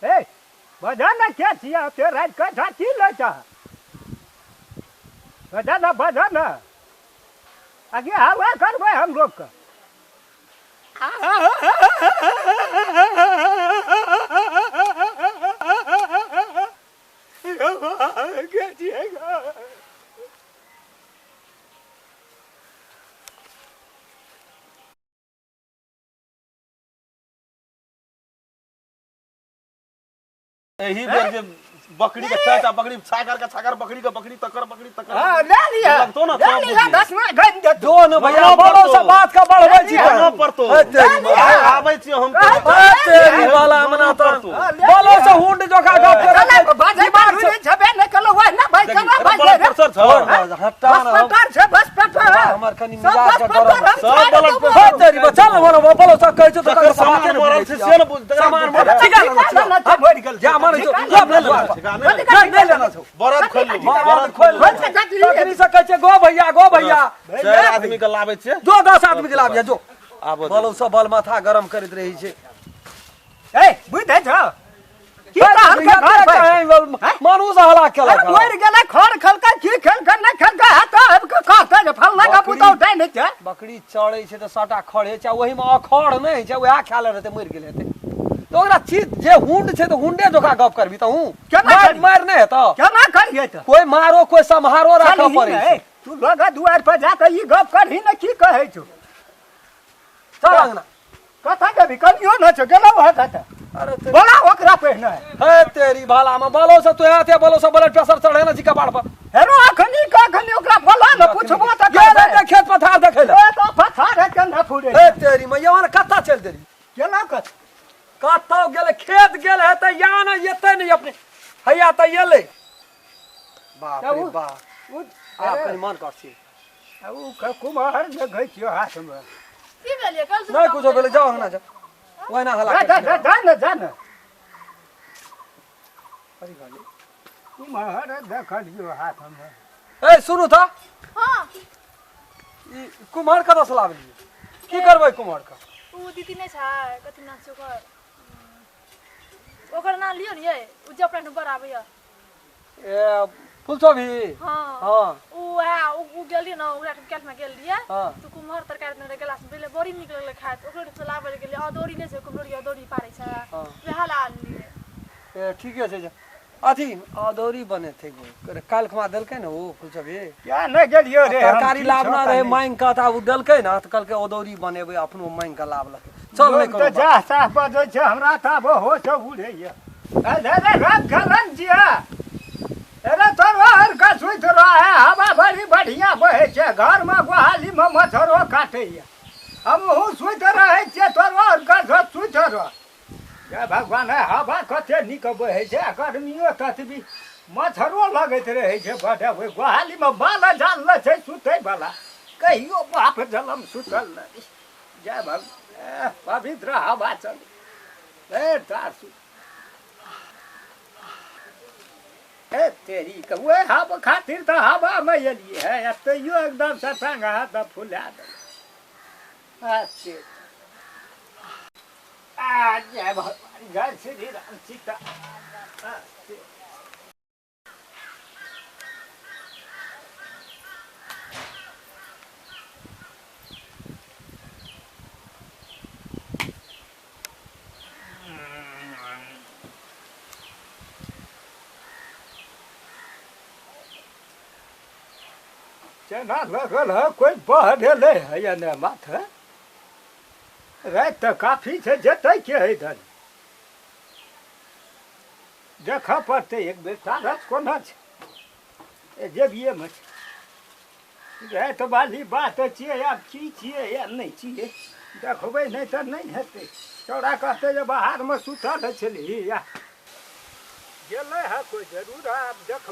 ए बजा ने के छियै ते राति कऽ झा की लै छह बजा ने बजा ने आगे हवा करबै हम लोग के के छियै एही बेर जे बकरी के चाचा बकरी छागर के छागर बकरी के बकरी तकर बकरी तकर हाँ, ले लिया लगतो ना ले तब लिया बुझिए। 10 मिनट घन दे जो न भैया बड़ा बड़ो से परतो। बात का बढ़बै छी ना परतो हे तेरी लिया। आबै छी हम हे तेरी वाला मना तो परतो। बोलो से हुंड जोखा गप चला करे बाजे बारू ने छबे ने कलो वह ना भाई चला भाई बड़ा रे प्रेशर छ हटा बस ना पटार छे बस पटार हमर कनी सब मिजाज बस के पटार गरम हम सब छाड़ि बलट देबो। पे- हे तेरी बचल न बोलो से कहै छौ तो तकर सामान मरल छै से न बुझ सामान मरल ठीक है ना, ना, ना, मरि गेल जा मारै छौ जा ले ले नहीं नहीं लेना छौ बरद खोल लू बरद खोल खोल के जा दिही। तखनी से कहै छै गो भैया गो भैया चारि आदमी के लाबै छियै जो 10 आदमी के लाबिया जो आबो बोलो से बल माथा गरम करैत रहै छै ए बुझै छौ की कहल के घर पर मानुस हला केलक मरि गेलै खर खलका की खेलका नहि खेलका हाथ आबि के कहतै जे फल्ला के पुतहु दै नहि छै बकरी चढ़ै छै तऽ सभटा खड़े छै आ ओहिमे अखड़ नहि छै वएह खाय ले रहतै मरि गेल हेतै तऽ ओकरा चीज जे हुंड छै तऽ हुंडे जोका गप करबी तऽ हूँ केना मारि करी? मारि नहि हेतौ केना करियै तऽ कोइ मारो कोइ सम्हारो राखऽ चलही पड़ै ने, छै तू लगा दुआरि पर जा कऽ ई गप करही ने की कहै छौ चल अंगना कथा जेबी कनियो न छौ गेलौ हँ कतऽ अरे ते- बोला ओकरा पहिने हे तेरी भाला में बोलो से तो आते बोलो से ब्लड प्रेशर चढ़े ना जी कपाड़ पर हेरो अखनी कखनी ओकरा बोला न पुछबो तऽ गेल कहबै। हेतै खेत पथार देखै लए ए तऽ पथार हेतै न फुरे हे तेरी मैया ने कत्ता चलि देली केना कत कतौ गेलै खेत गेल हेतै या ने एतै ने अपने हैया तऽ एलै बाप रे बाप उ आब कनि मन कर छी उ कुम्हर जे गै छियो हाथमे की भेल कल नहि कुछो भेलै जाउ अंगना जाउ ओहिना हला जा जा जा जा ने जा ने कुम्हर देखलियो हाथमे ए सुनू तऽ हाँ ई कुम्हर कतऽ से लाबलियै की करबै कुम्हर के उ दीदी नहि छै कथी नाम छै ओकर ओकर नाम लियौ ने यै उ जे अपना ऊपर आबैया ए फुलचोभी हाँ हाँ उ वएह उ गेलियै ने ओकरा काल्हिमे गेल रहियै हाँ तऽ कुम्हर तरकारी देने रहै गिलास पहिले बड़ी नीक लगलै खाइत ओकरे से लाबै लए गेलियै अदौरी नहि छै कुम्हरौरी अदौरी पारै छै हाँ वएह लए आनलियै ए ठीके छै जे अथी अदौरी बनेतै गो काल्हि खुमा देलकै ने ओ फुलचोभी या नहि गेलियो रे हम तरकारी की लाबना छौ रहे तनी। मांगि कऽ तऽ ओ देलकै ने तऽ कहलकै अदौरी बनेबै अपनो मांगि कऽ लाबलकै चल नहि लोग कोनो तऽ बात जा साफ बजै छै हमरा तऽ आब होश उड़ैया अरे रे राम खलन जिया अरे तोरो हर का सुति रहा है हवा बड़ी बढ़िया बहे छै घर में गोहाली में मच्छरो काटैया हमहूँ सुति रहै छियै तोरो हर का सुति रह जय भगवान है हवा कते नीक बहै छै आ गर्मियो ततबी मच्छरो लगैत रहै छै बड ओहि गोहालीमे माल जाल ने छै सुतैवला कहियो बाप जलम सुतल नहि जय भगवान पवित्र हवा चल ए तार सु ए तेरी के ओहि हवा खातिर तऽ हवामे एलियै है आ तैयो एकदम सटांग हाथ फुला देलक अच्छा आ जय भगवान जय श्री राम सीता आ, केना लगल है कोइ बहरेलै है या नहि माथे राति तऽ काफी छै जेतै के है धन देखऽ पड़तै एक बेर तारस कोना छै ए जेबिएमे छै राति वाली बात छियै आब की छियै या नहि छियै देखबै नहि तऽ नहि हेतै चौड़ा कहतै जे बाहरमे सुतल छलही या गेलै हँ कोइ जरूर आब देख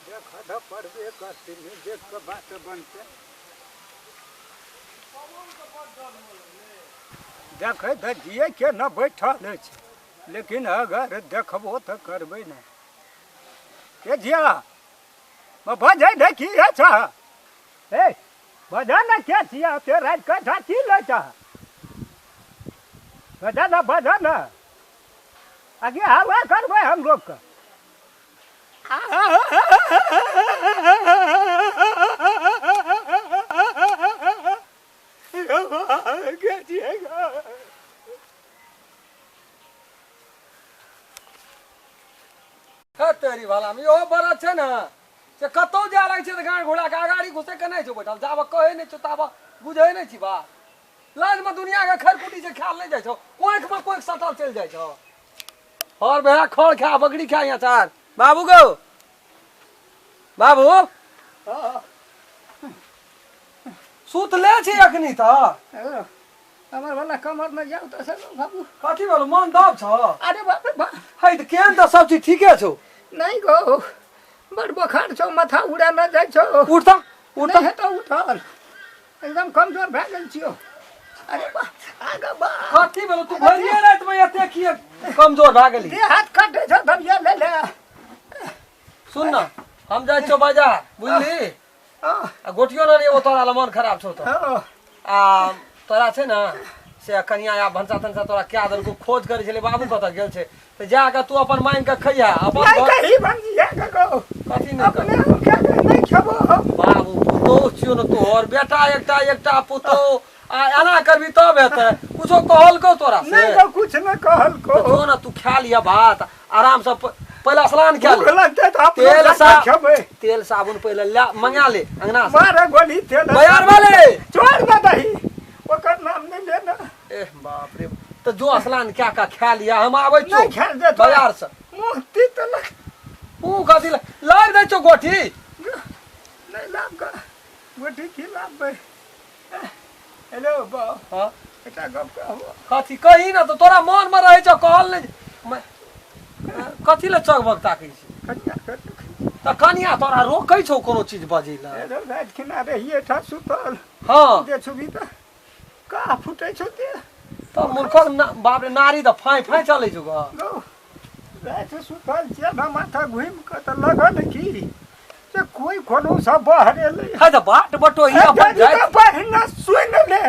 देखऽ तऽ पड़बे करतै नहि देख कऽ बात बनतै देखै तऽ छियै के न बैठल अछि लेकिन अगर देखबो तऽ करबै नहि के छिया बजै नहि की अच्छा हे बजा ने के छिया ते राति कऽ की लै छह बजा ना बजा ना आगे हवा करबै हम लोग के। तेरी भला में इहो बड़ा छै ने से कतौ जाय लागै छै तऽ गाड़ घोड़ा के अगाड़ी घुसै के नहि छौ बैठल, जाबऽ कहै नहि छौ ताबऽ बुझै नहि छी बात। लाजमे दुनिया के खरकुटी छै खायल नहि जाइ छौ, कोखिमे कोखि सटल चलि जाइ छौ। और भैया खड़ खा बकरी खा यहाँ चार। बाबू गो बाबू सुतले छी अखनी तऽ? हमर वाला कमर में जाउ तऽ सर बाबू। कथी भेलो मन दब छौ? अरे बाप रे बाप। है तऽ केहन तऽ सब चीज ठीके छौ। नहीं गो बड़ बोखार छौ, माथा उड़ा न जाइ छौ। उठ तऽ उठ नहि हेतौ उठल, एकदम कमजोर भए गेल छियौ। अरे बा आगा बा। कथी भेलो तू भरिए राति में एते किए कमजोर भए गेली? देह हाथ कटै छौ दबिया ले ले। सुन न हम जाइ छियौ बाजार बुझली, आ गोटियो ने ओ तोरा लए मन खराब छौ तऽ। आ तोरा छै ने से कनिया आ भनसा तनसा तोरा कए देलकौ, खोज करै छलै बाबू कतऽ गेल छै, तऽ जा कऽ तू अपन मांगि कऽ खइहा अपन नहीं घर। कही भंजिया गो। कथी नहि अपने हम क्या नहीं खेबो। बाबू पुतोह छियौ ने तोहर, बेटा एकटा एकटा पुतोह, आ एना करबी तब हेतै। कुछो कहलकौ तोरा से? नहीं गो कुछ नहीं कहलको। तो जो ना तू खा लिया भात आराम से, पहिले स्नान कए भूख ले, लगतै तऽ अपने तेल जाके खेबै। तेल साबुन पहिले ला मंगा ले अंगना से। मारे गोली तेल बजार वाले छोड़ ना दही, ओकर नाम नहीं लेना। एह बाप रे, तऽ जो स्नान कए कऽ खा लिया, हम आबै छियौ नहीं खायल जेतौ। बाजार से। मुँह तीत लग। ऊ कथी लाबि दै छियौ गोटी? नहीं लाब ग गोटी की लाबबै। हेलो बाउ। हाँ एकटा गप कहबो। कथी कही ना, तऽ तोरा मन में रहै छौ कहल नहि। कथी लए चकबक ताकै छी? कनिया के तऽ कनिया तोरा रोकै छौ कोनो चीज बजै लए? हेलो राति खिना रहिए ठा सुतल। हाँ जे छुबी तऽ का फुटै छौ ते। तऽ मूर्खक बाप रे नारी तऽ फाँइ फाँइ चलै छौ ग। गौ राति सुतल छियै ना, माथा घुमि कऽ तऽ लगल की से कोइ कोनो सब बहरेलै। है तऽ बाट बटोही अपन जाइत। पहिना सुनि ले,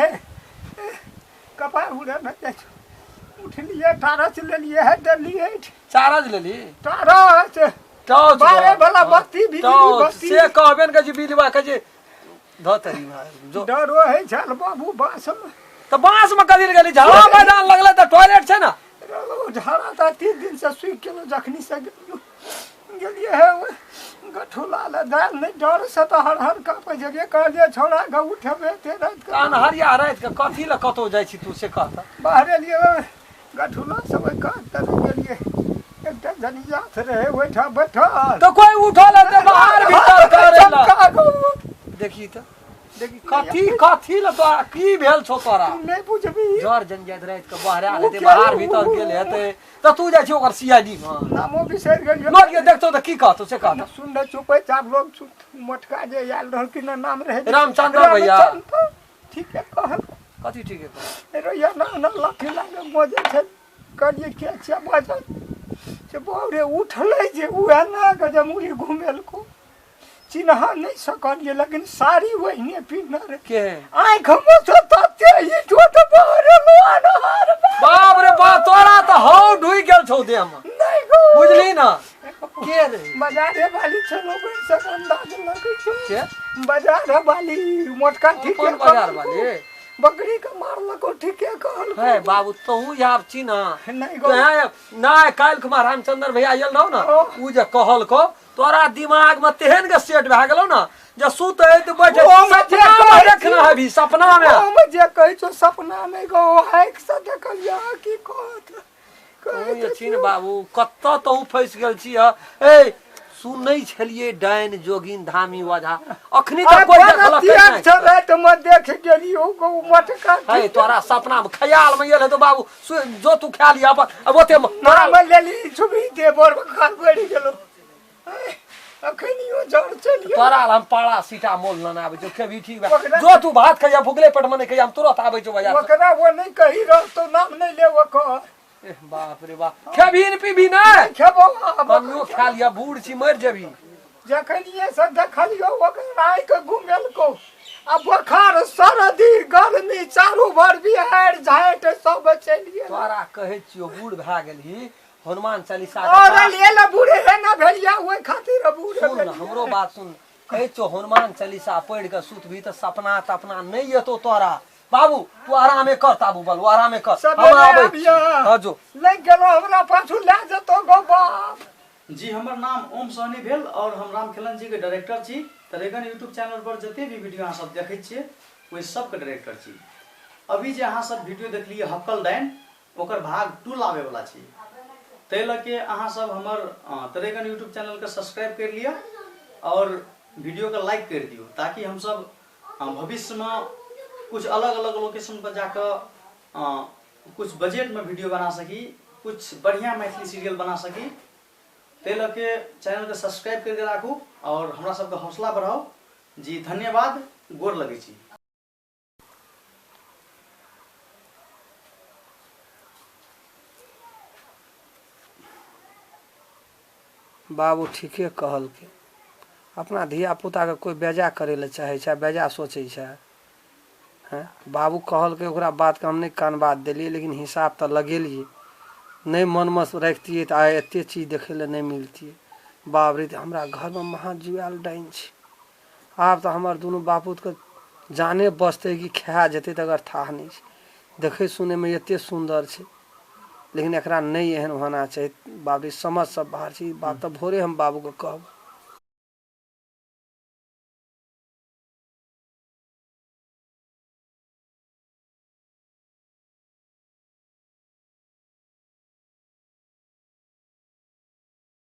कपार उड़े न जाइ छौ। उठलियै टारच लेलियै है देलियै। चारज लेली? टारच टॉर्च बारे वाला हाँ, बत्ती बिजली टॉर्च बत्ती। से कहबे ने कहै छी बिजली कहै छी धऽ तरी जो। डरो होइ छल बाबू बाँस में। तऽ बाँस में कथी लए गेली? झाड़ा मैदान लगलै तऽ टॉयलेट छै ने। झाड़ा तऽ 3 दिन से सुखि गेलौ जखनी से गेलियै हे गठुला लए दालि नहि, डर से तऽ हर हर काँपै छलियै। कहलियै छौड़ा गे उठेबै एते राति कऽ। अन्हरिया राति के कथी लए कतौ जाइ छी तू से कह तऽ। बाहर एलियै गठुला सब ओहि कात तर गेलियै, एकटा जनिजात रहै ओहिठाम बैठल। तऽ कोइ उठल हेतै बाहर भीतर करै लए। चमका गौ। देखी तऽ देखी कथी कथी लए तोरा की भेल छौ तोरा? तू नहि बुझबी। जर जनजाति राति के बहरायल ओ हेतै, केहन बाहर भीतर गेल हेतै तऽ तू जाइ छी ओकर सीआईडी मे। नामो बिसरि गेलियै। लोक जे देखतौ तऽ की कहतौ से कहतौ। सुन ले चुपै चाप लोग मोटका जे आयल रहलखिन हँ, नाम रहै रामचंद्र भैया। रामचंद्र, ठीके कहल। कथी ठीके कहल? रोया ना ना लाठी लागे बजै छै। कहलियै के छियै बजल से? बाप रे उठलै जे उएह ना के जे मुड़ी घुमेलको, चिन्ह नहि सकलियै, लेकिन साड़ी ओहिने पिन्हने रहै। के आँखिमे से तते ही चोट बहरेलो अनहार मे। बाप रे बाप, तोरा तऽ हौ ढुकि गेल छौ देह मे। नहीं गो बुझली ना के रे? बाजारे वाली छलो बैसक अंदाज लगै छौ। के बाजार वाली मोटका ठीके कोन बाजार कहलको। वाली? बकरी के मारलको ठीके कहलको। हे बाबू तहूँ आब छी ना। नहीं गो। तो नहीं काल्हि खुमा रामचंद्र भैया आयल रहो ना, ओ। उ जे कहलको तोरा दिमाग में तेहन के सेट भए गेलौ ना जे सुतैत बैठैत ओ मे जे सपना में कहै छी। देखना है भी सपना में। ओ मे जे कहै छौ सपना नहि गो, आँखि से देखलियै की कहत। तहूँ जे छी ने बाबू कतऽ तहूँ फँसि गेल छी। ए सुनै छलियै डाइन जोगिन धामी ओझा, अखनी तक कोई देखलकै नहि। राति में देख गेलियौ गो मोटका। हे तोरा सपना में ख्याल में गेल हेतौ बाबू, जो तू खा लिया अपन अब ओते तोरा नाम लेली छुबी दे बोर खान बढ़ि गेलो। अखनियो जर चलि गेल। तोरा हम पारासीटामोल लेने आबै छियौ, खेबही ठीक बा। ओकरा जो तू भात खइया भुखले पेट में नहीं खइया, हम तुरंत आबै छियौ बाजार से। ओकरा वो नहीं कही रहतो, नाम नहीं ले ओकर। एह बाप रे बाप, खेबही ने पीबही ने? खेबो आब। कनियो खा लिया, बूढ़ छी मरि जेबही। जखन ये सब देखलियो ओकर आँखि घुमेलको आ बोखार सर्दी गर्मी चारू भर बिहाड़ि झाटि सब चलि गेल। तोरा कहै छियौ बूढ़ भए गेलही, हनुमान चालीसा के और पाठ लेल बूढ़े हे ना भेलिया, ओहि खातिर बूढ़े सुन न, भेलिया। हमरो बात सुन। कहै छियौ हनुमान चालीसा पढ़ि कऽ सुतबही तऽ सपना तपना नहि एतौ तोरा। बाबू तू आरामे कर, ताबू बलू आरामे कर, हम सबेरे आबै छी। आबियह। हँ जो। लागि गेलो हमरा पाछू लए जेतौ गो बाप। जी हमर नाम ओम सहनी भेल और हम राम खेलन जी के डायरेक्टर छी। तरेगन यूट्यूब चैनल पर जते भी वीडियो अहाँ सब देखै छियै ओहि सबके डायरेक्टर छी। अभी जे अहाँ सब वीडियो देखलियै हक्कल डाइन, ओकर भाग 2 लाबै वाला छी, ताहि लऽ के अहाँ सब हमर तरेगन यूट्यूब चैनल के सब्सक्राइब कर लिअ और वीडियो के लाइक कर दियौ, ताकि हम सब भविष्य में कुछ अलग अलग लोकेशन पर जाकर कुछ बजट में वीडियो बना सकी, कुछ बढ़िया मैथिली सीरियल बना सकी। ताहि लऽ के चैनल के सब्सक्राइब करके राखू और हमरा सबके हौसला बढ़ाउ। जी धन्यवाद, गोर लगै छी। बाबू ठीके कहलकै, अपना धियापुताके कोइ बेजा करै लए चाहै छै आ बेजा सोचै छै। हँ बाबू कहलकै, ओकरा बातके हम नहि कान बात देलियै, लेकिन हिसाब तऽ लगेलियै। नहि मनमे राखितियै तऽ आइ एते चीज देखै लए नहि मिलतियै। बाप रे, हमरा घरमे महा जुआयल डाइन छै। आब तऽ हमर दुनू बापूतके जाने बचतै कि खा जेतै तकर थाह नहि छै। देखै सुनैमे एते सुन्दर छै, लेकिन एकरा नहि एहन होना चाही। बाप रे, समझसँ बाहर छै ई बात। तऽ भोरे हम बाबूके कहबै।